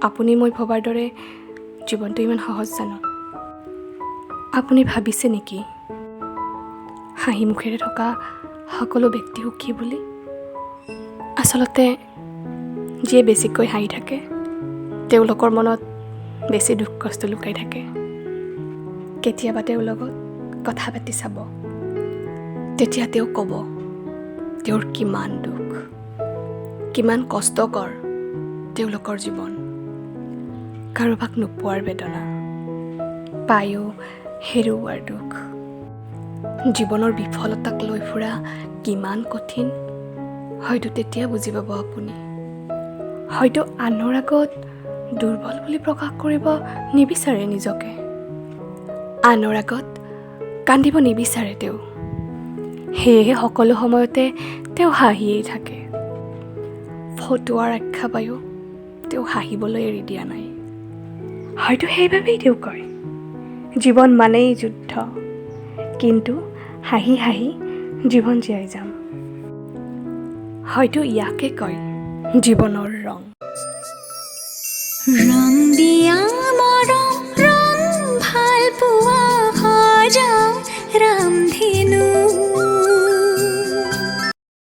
আপুনি মই ভবাৰ দৰে জীৱনটো ইমান সহজ জানো? আপুনি ভাবিছে নেকি হাঁহি মুখেৰে থকা সকলো ব্যক্তি সুখী বুলি? আচলতে যিয়ে বেছিকৈ হাঁহি থাকে, তেওঁলোকৰ মনত বেছি দুখ কষ্ট লুকাই থাকে। কেতিয়াবা তেওঁৰ লগত কথা পাতি চাব, তেতিয়া তেওঁ ক'ব তেওঁৰ কিমান দুখ, কিমান কষ্টকৰ তেওঁলোকৰ জীৱন। কাৰোবাক নোপোৱাৰ বেদনা, পায়ো হেৰুওৱাৰ দুখ, জীৱনৰ বিফলতাক লৈ ফুৰা কিমান কঠিন, হয়তো তেতিয়া বুজি পাব আপুনি। হয়তো আনৰ আগত দুৰ্বল বুলি প্ৰকাশ কৰিব নিবিচাৰে নিজকে, আনৰ আগত কান্দিব নিবিচাৰে তেওঁ। সেয়েহে সকলো সময়তে তেওঁ হাঁহিয়েই থাকে। ফটুৱাৰ আখ্যা পায়ো তেওঁ হাঁহিবলৈ এৰি দিয়া নাই। হয়তো সেইবাবেই তেওঁ কয়, জীৱন মানেই যুদ্ধ, কিন্তু হাঁহি হাঁহি জীৱন জীয়াই যাম। হয়তো ইয়াকে কয় জীৱনৰ ৰং। ৰং দিয়া মৰম, ৰং ভাল পোৱা সজা ৰামধেনু।